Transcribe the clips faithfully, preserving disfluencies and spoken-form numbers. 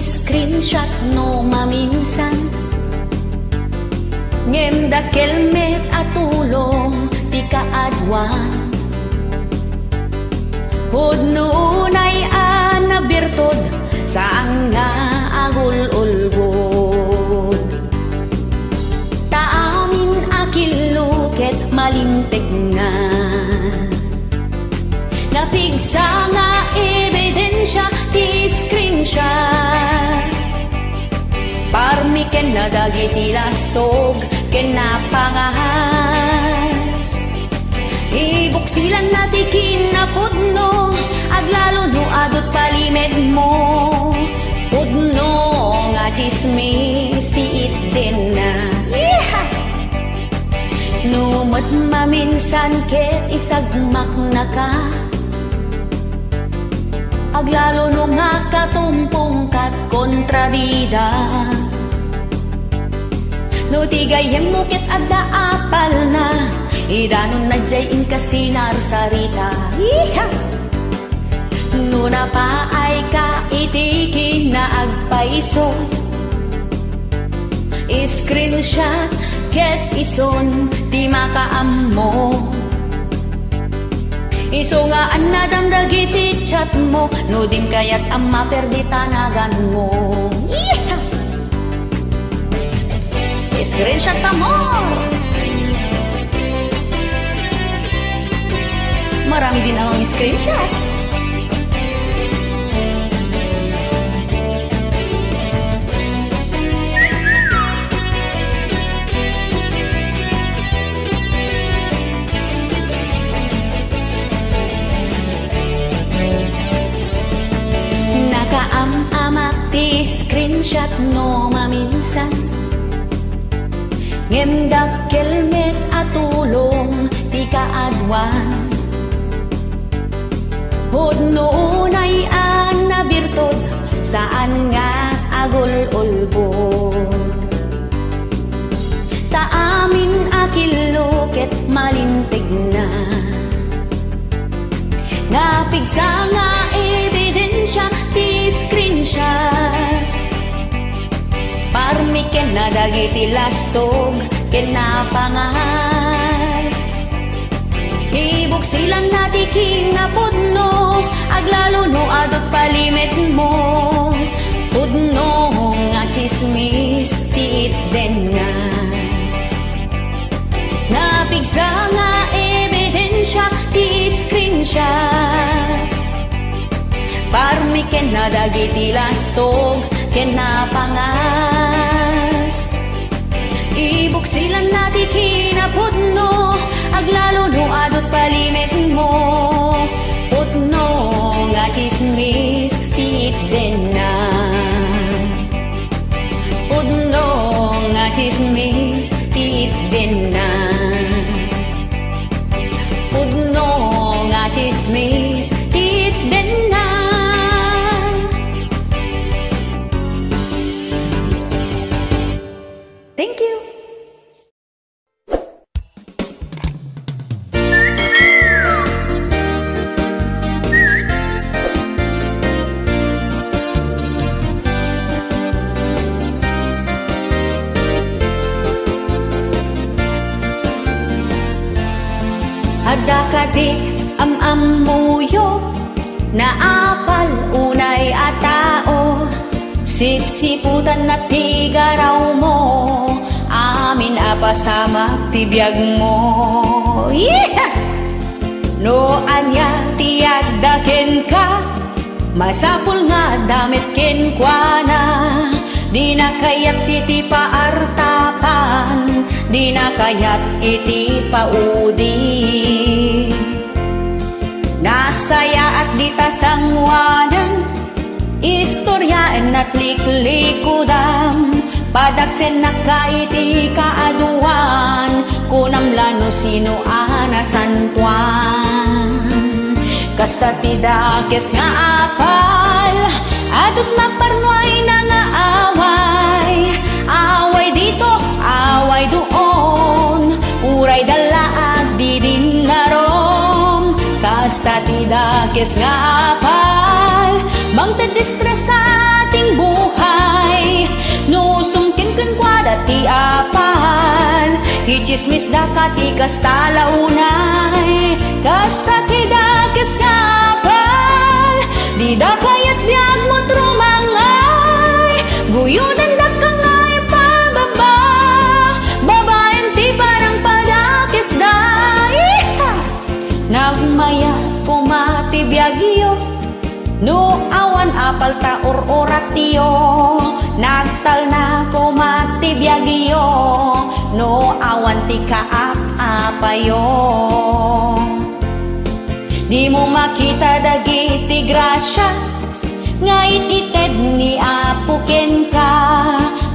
Screenshot no maminsan, ngem dakkel met a tulong ti kaaduan. Pudno unay a nabirtud, saan nga agul-ulbod. Ta amin a killo ket malinteg nga. Napigsa nga ebidensia ti screenshot. Parmi ken na dagiti lastog ken napangas. Ibuksilanna ti kinapudno, aglalo no adut palimedmo. Pudno nga tsismis ti itdenna. Yeeha! No met maminsan ket isagmaknaka, aglalo no makatumpongkat kontrabida. No ti gayyemmo ket adda apalna, idanonna diay inka sinarsarita. Yeeha! No napaayka iti kinaagpayso, screenshot ket isun ti makaammo. Isu nga annadam dagiti chatmo, no dim kayat a maperdi ta naganmo. Yeeha! Screenshot ta more! Marami din ang screenshots. Nakaam-amak ti screenshot no maminsan, ngem dakkel met a tulong ti kaaduan. Pudno unay a nabirtud, saan nga agul-ulbod. Ta amin a killo ket malinteg na. Napigsa nga ebidensia ti screenshot. Parmi ken na dagiti lastog ken napangas. Ibuksilanna ti kinapudno, aglalo no adut palimedmo. Pudno nga tsismis ti itdenna. Napigsa nga ebidensia ti screenshot. Parmi ken na dagiti lastog ken napangas. Ibuksilanna ti kinapudno, aglalo no adut palimedmo. Pudno nga tsismis ti itdenna. Pudno nga tsismis ti itdenna. Pudno nga tsismis ti itdenna. Thank you. Adda kadi am-ammoyo, naapal unay a tao, sipsiputanna ti garawmo, amin a pasamak ti biagmo. Yeeha! No ania ti adda kenka, masapul nga adda met kenkuana. Dina kayat iti paartapan, dina kayat iti paudi. Nasayaat dita sangoanan, istoriaen, natliklikudam, padagsennakka iti kaaduan, kunam la no sino a nasantoan. Kasta ti dakes nga apal, adut maparnuayna nga away, away dito, away doon, uray dalla agdidinnarom. Kasta ti dakes nga apal, mangted distresa ting buhay. kenkuada ti apal. Itsismisdaka ti kasta la unay, kasta ti dakes nga apal. Dida kayat biagmo rumangay, guyodendak nga ipababa, babaen ti panangpadakesda. Iha! Nagmayat koma ti biagyo, no awan apal ta ur-uratyo. Nagtalna koma ti biagyo, no awan ti kaap-apayo. Dimo makita dagiti grasia nga it-ited ni Apo kenka,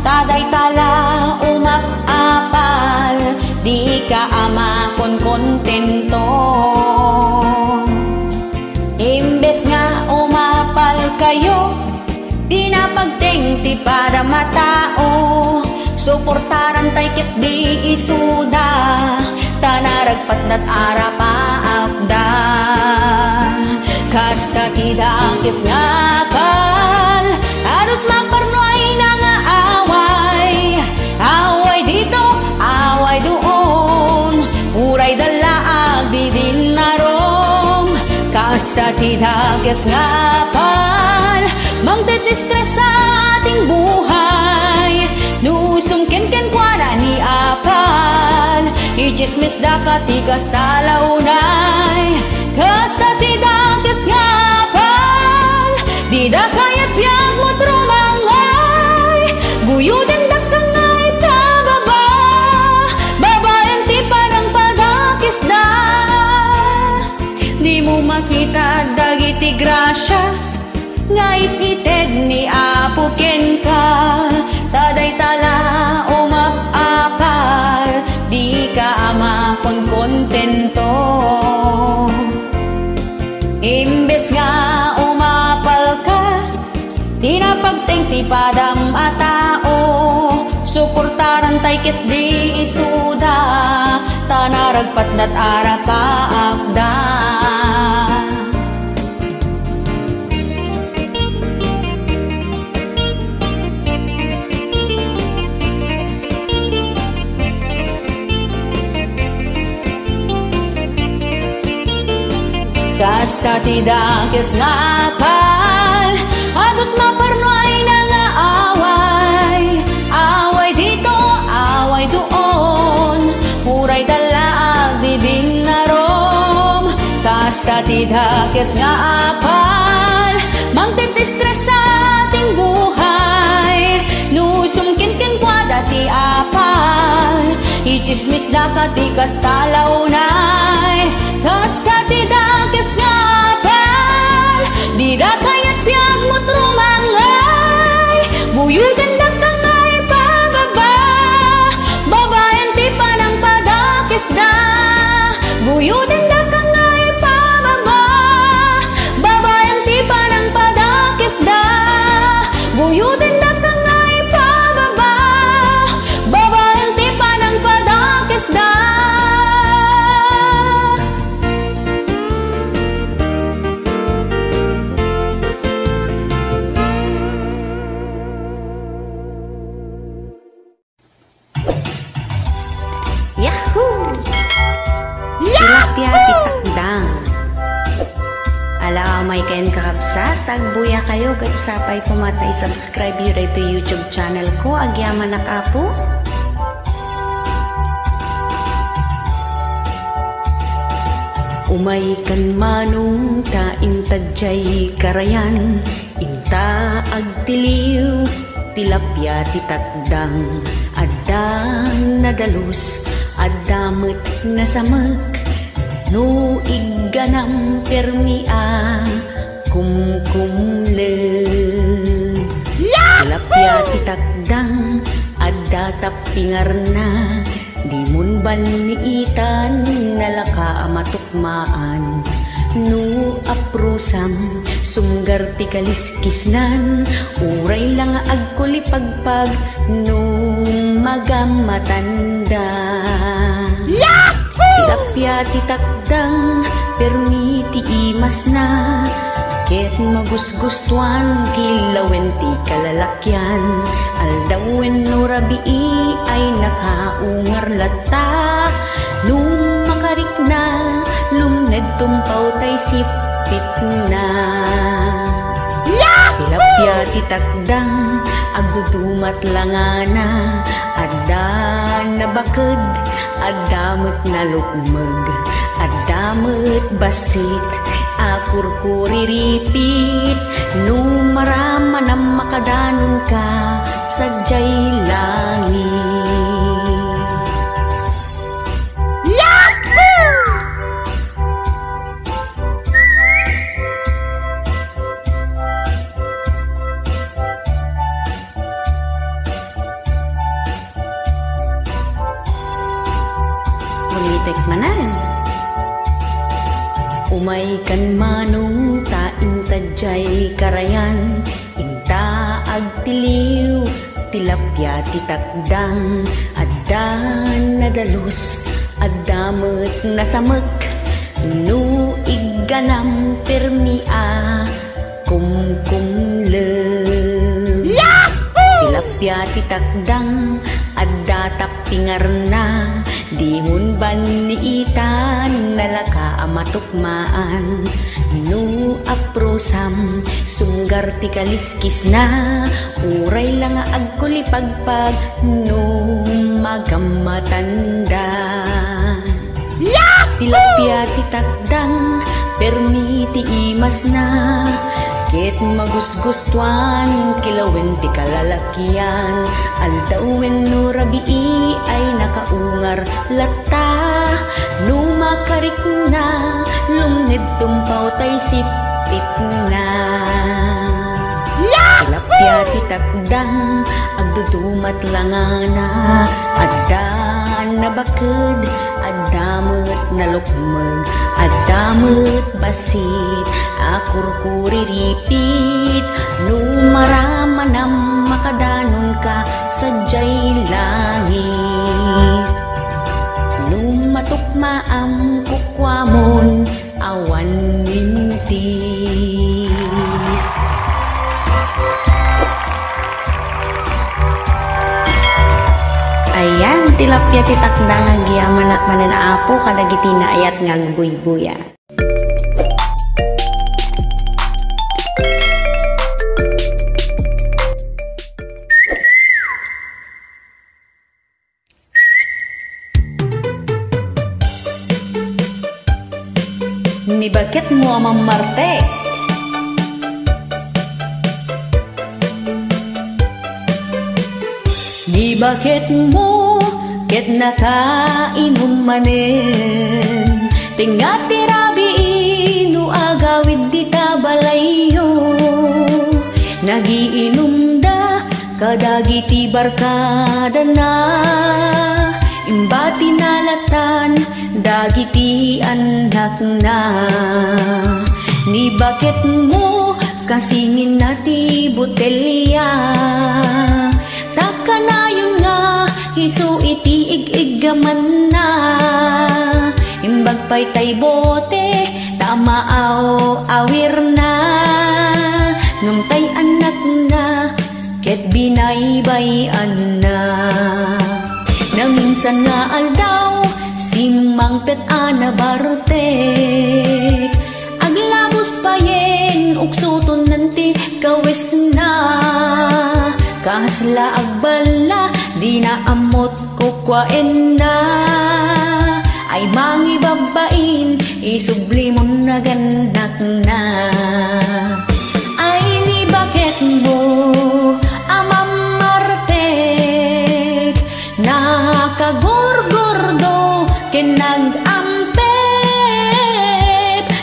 ta dayta la umap-apal, dika a makonkontento. Imbes nga umapalkayo, di napagteng ti padam a tao, suportarantay ket di isuda, ta naragpatdat a rapaapda. Kasta ti dakes nga apal, adut maparnuayna nga away, away dito, away doon, uray dalla agdidinnarom. Kasta ti dakes nga apal, magdedestresa ti buhay, no sumken kenkuana ni apal, itsismisdaka ti kasta la unay. Kasta ti dakes nga apal, dida kayat biagmo rumangay, guyodendak nga ipababa, babaen ti panangpadakesda. Dimo makita dagiti grasia nga it-ited ni Apo kenka, ta dayta la umap-apal, dika a makonkontento. Imbes nga umapalka, di napagteng ti padam a tao, suportarantay ket di isuda, ta naragpatdat a rapaapda. Kasta ti dakes nga apal, adut maparnuayna nga away, away dito, away doon, uray dalla agdidinnarom. Kasta ti dakes nga apal, magdedestresa ti buhay, no sumken kenkuada ti apal, itsismisdaka ti kasta la unay. Kasta ti dakes nga apal, dida kayat biagmo rumangay, guyodendak nga ipababa, babaen ti panangpadakesda. Guyodendak nga ipababa, babaen ti panangpadakesda. Guyodendak nga ipababa, babaen ti panangpadakesda. Yahoo! Tilapia ti takdang. Ala, umay kayon, kakabsat, agbuyakayo ket sapay koma ta i-subscribe yo daytoy YouTube channel ko, Agyamanak Apo. Umaykan, Manong, ta intad jay karayan, inta agtiliw, tilapia ti takdang. Adda nadalus, adda met nasamek, no igganam permi a kumkumleng. Yahoo! Tilapia ti takdang, adda tappingarna, dimon banniitan, nalaka a matukmaan. No aprusam, sumgar ti kaliskisnan, uray la nga agkulipagpag no magamatanda. Yahoo! Tilapia ti takdang, permi ti imasna, Ket magusgustoan ti lawen ti kalalakian, aldaw wenno rabii ay nakaungar latta. No makarikna, lumned tumpaw tay sipitna. Yahoo! Tilapia ti takdang, agdudumat langana, adda nabaked, adda met nalukmeg, adda met bassit a kurkuriripit. No maramanam makadanonka sadiay langit. Yahoo! Ulitek manen. Umaykan manong ta inta diay karayan, inta agtiliw, tilapia ti takdang, adda nadalus, adda met nasamek, no igganam permi a kumkumleb. Yahoo! Tilapia ti takdang, adda tappingarna, dimon banniitan, nalaka a matukmaan. No aprusam, sumgar ti kaliskisna, uray la nga agkulipagpag, no magammatanda. Yahoo! Tilapia ti takdang, permi ti imasna, ket magusgustoan, kilawen ti kalalakian, aldaw wenno rabii ay nakaungar latta. No makarikna, lumned tumpaw tay sipitna. Yahoo! Tilapia ti takdang, agdudumat langana, adda nabaked, adda met nalukmeg, adda met bassit a kurkuriripit. No maramanam makadanonka sadiay langit. No matukmaam kukuamon awan mintis. Ayan, tilapia ti takdang, agyamanak manen Apo kadagiti naayat nga agbuybuya. Ni baketmo a mammartek. Ni baketmo ket nakainum manen. Tengnga ti rabii no agawid dita balayyo. Nagiinumda kadagiti barkadana, imbatina latan dagiti annakna. Ni baketmo kasinginna ti botelya, ta kanayon nga isu iti ig-iggamanna. Imbag pay tay bote ta maaw-awirna, ngem tay annakna ket binaybay-anna. Naminsan nga aldaw, simmangpet a nabartek. Aglabos payen, uksoton nan ti kawesna. Kasla agballa, dina ammot kukuaenna. Ay mangibabbain, isublimon nagannakna. Ay ni baketmo a mammartek, nakagurgurdo ken nag-ampek.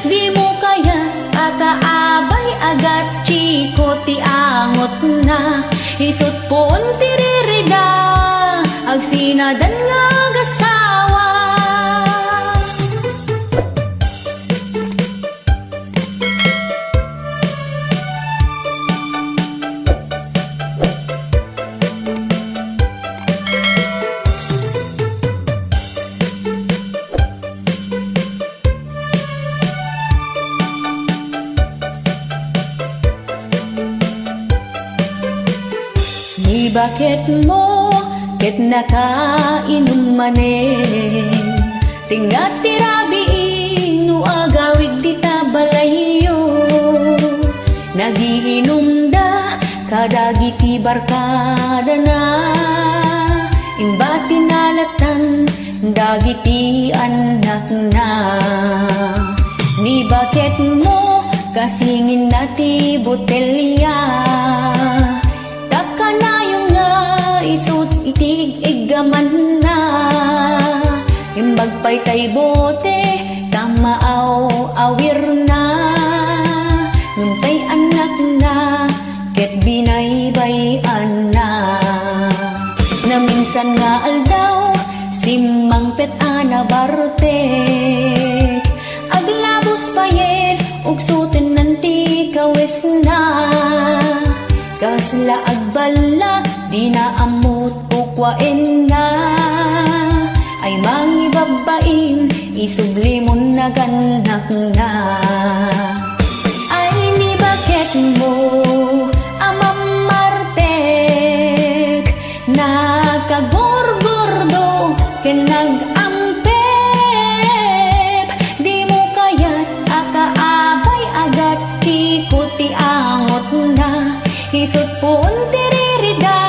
Dimo kayat a kaabay a gatchiko ti angotna, isut puon ti ririga, agsinadan nga agasawa. Baketmo ket nakainum manen. Tengnga ti rabii no agawid dita balayyo. Nagiinumda kadagiti barkadana. Imbatina latan dagiti annakna. Ni baketmo kasinginna ti botelya. Ta kanayon nga isut' iti ig-iggamanna. Imbag pay tay bote ta maaw-awirna. Ngem tay annakna ket binaybay-anna. Naminsan nga aldaw, simmangpet a nabartek. Aglabus payen, ugsutennan ti kawesna. Kasla agbalak, dina ammot kukuaenna. Ay mangibabbain, isublimon nagannakna. Ay ni baketmo a mammartek, nakagurgurdo ken nag-ampep. Dimo kayat a kaabay a gatchiko ti angotna. Isut' puon ti ririda,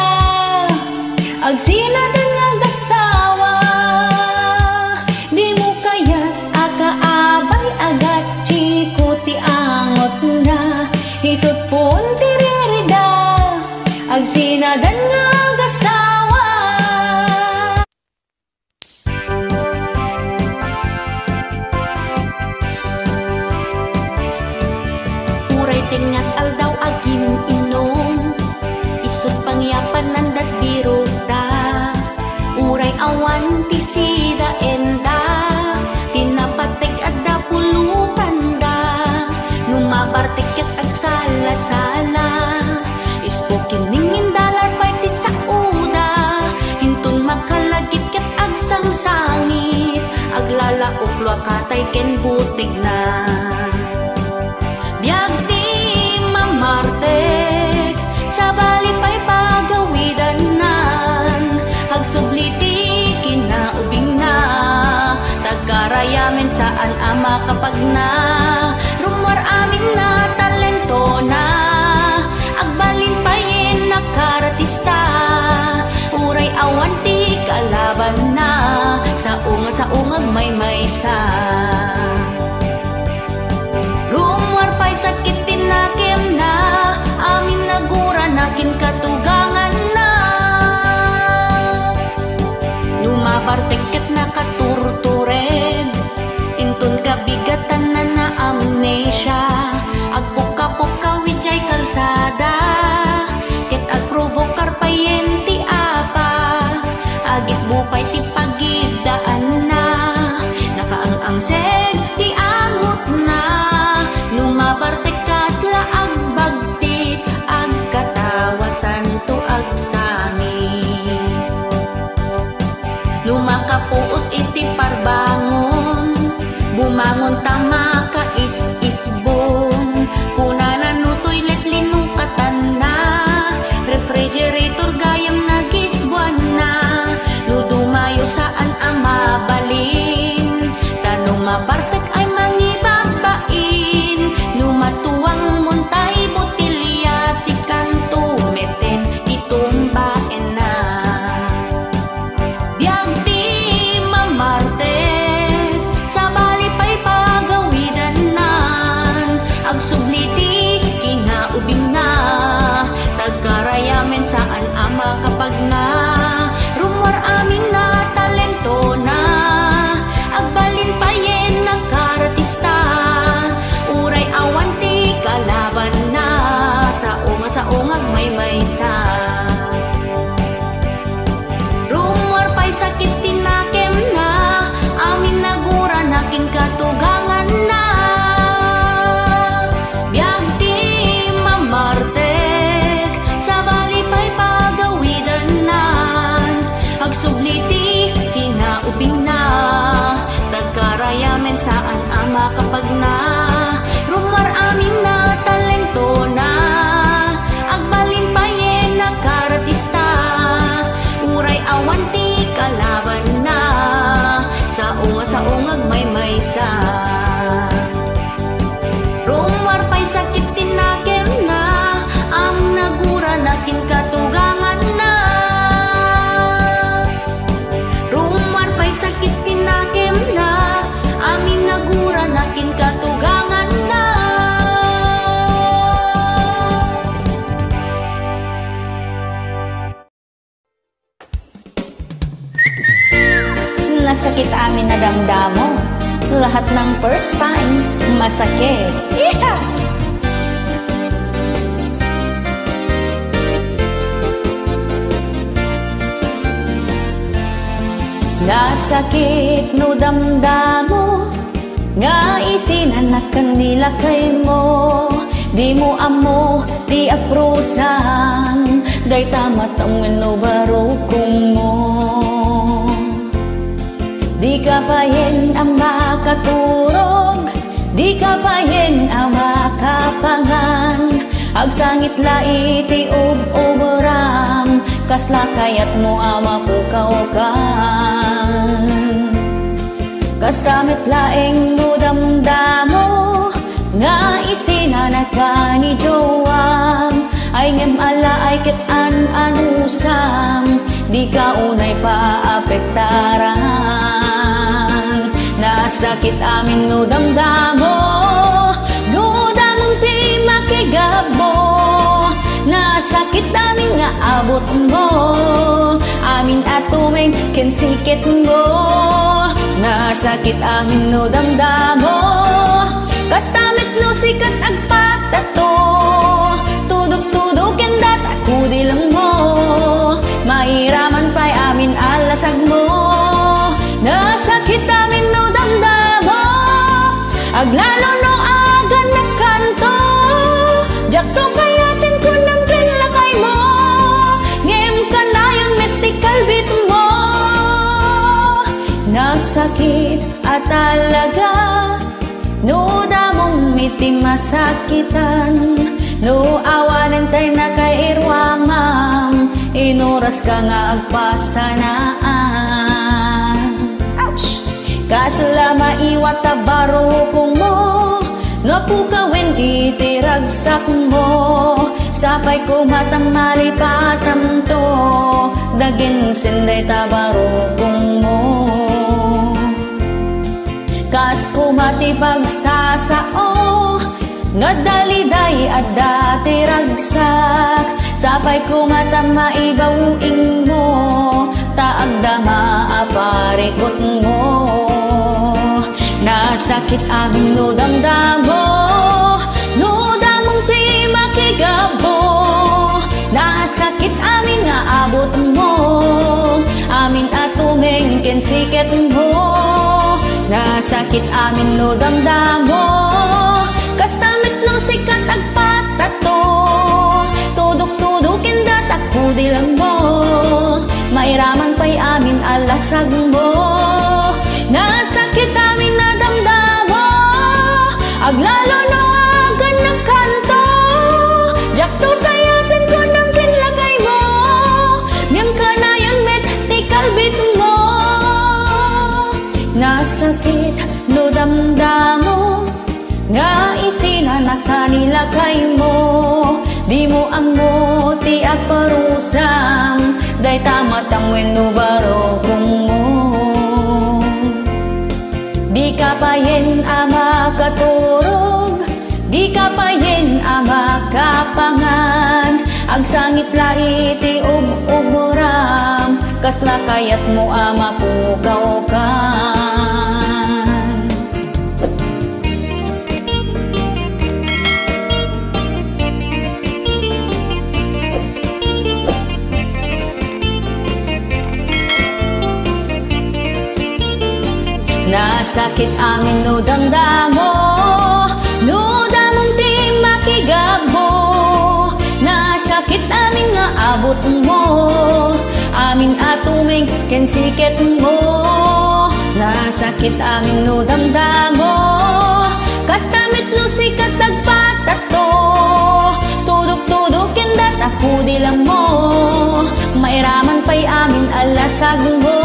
agsinaden nga agassawa. Dimo kayat a kaabay a gatchiko ti angotna. Isut' puon ti ririda, agsinaden nga agassawa. Uray tengnga ti aldaw agin-inum, isut' pangyapananda ti birokda. Uray awan ti sidaenda, ti napateg adda pulotanda. No mabartek ket agsala-sala. Ispo ken ningngin dalar pay ti saoda, inton makalagip ket agsangsangit, aglalaok luakatay ken butegna. Biag ti mamartek, sabali pay pagawidannan, agsubli ti kinaubingna, tagkarayamen saan a makapagna, rummuar amin na talentona. Agbalin payen nakaratista, uray awan ti kalabanna, sao nga sao nga agmaymaysa. Rummuar pay sakit ti nakemna, amin nagurana ken katuganganna. No mabartek ket nakaturtured, inton kabigatanna na amnesia, agpukka-pukkaw idiay kalsada, ket agprovokar payen ti apa, agisbo pay ti pagiddaanna, nakaang-angseg ti angotna, no mabartek kasla agbagtit, agkatawasanto agsangit. No makapuot iti parbangon, bumangon ta makaisisbon. Kunana no toilet linukatanna, refrigerator gayam nagisbuanna. No dumayo saan a mabalin, ta no mabartek ay mangibabain. No matuang montay botilya, sikanto meten itumbaenna. Biag ti mamartek, sabali pay pagawidannan, agsubli ti kinaubingna, tagkarayamen saan a makapagna, rummuar amin na talentona, agbalin payen nakaratista, uray awan ti kalabanna, sao nga sao nga agmaymaysa. Rummuar pay sakit ti nakemna, amin nagurana ken katuganganna. Biag ti mamartek, sabali pay pagawidannan, agsubli ti kinaubingna, tagkarayamen saan a makapagna, rummuar amin na talentona. Agbalin payen nakaratista, Sa rummuar pay sakit ti nakemna, amin nagurana ken katuganganna. Rummuar pay sakit ti nakemna, amin nagurana ken katuganganna. Nasakit amin a damdamo. Lahat ng first time, masakit. Iha! Nasakit no damdamo nga isinanak ken ni lakaymo. Dimo ammo ti aprusam, dayta matam wenno barukongmo. Dika payen a makaturog, dika payen a makapangan. Agsangit la iti ub-ubram, kasla kayatmo a mapukawkan. Kasta met laeng no damdamo nga isinanak ni jowam, ay ngem alaay ket an-anusam, dika unay paapektaran. Nasakit amin no damdamo, no damong ti makigabbo. Nasakit amin nga abutmo, amin a tumeng ken siketmo. Nasakit amin no damdamo, kasta met no sikat agpatato. Tudok-tudok ken data kudilengmo, mairaman pay amin a lasagmo. Nasakit amin no damdamo, aglalo no aganakkanto. Diakto kayaten kunam ken lakaymo, ngem kanayon met ti kalbitmo. Nasakit a talaga no damong iti masakitan, no awanen tay nakairuamam, inuraska nga agpasanaan. Ouch! Kasla maiwat a barukongmo, no pukawen iti ragsakmo, sapay koma ta malipatamto, daginsen dayta barukongmo. Kas koma ti pagsasao, nga daliday adda ti ragsak, sapay koma ta maibaw ingmo, ta agdama a parikutmo. Nasakit amin no damdamo, no damong ti makigabbo. Nasakit amin nga abutmo, amin a tumeng ken siketmo. Nasakit amin no damdamo, kasta met no sikat agpatato. Tudok-tudok ken data kudilengmo, mairaman pay amin a lasagmo. Nasakit amin a damdamo, aglalo no aganakkanto. Diakto kayaten kunam ken lakaymo, ngem kanayon met ti kalbitmo. Nasakit no damdamo nga isinanak ni lakaymo, dimo ammo ti agparusam, dayta matam wenno barukongmo. Dika payen a makaturog, dika payen a makapangan, agsangit la iti ub-uburam, kasla kayatmo a mapukawkan. Nasakit amin no damdamo, no damong ti makigabbo. Nasakit amin nga abutmo, amin a tumeng ken siketmo. Nasakit amin no damdamo, kasta met no sikat agpatato. Tudok-tudok ken data kudilengmo, mairaman pay amin a lasagmo.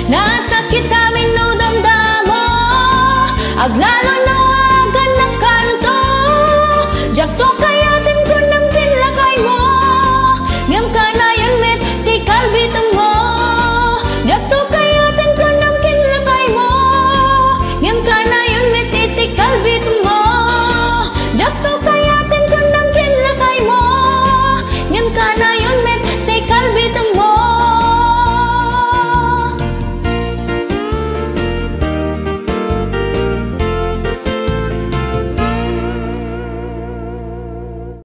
Nasakit amin no damdamo, Agna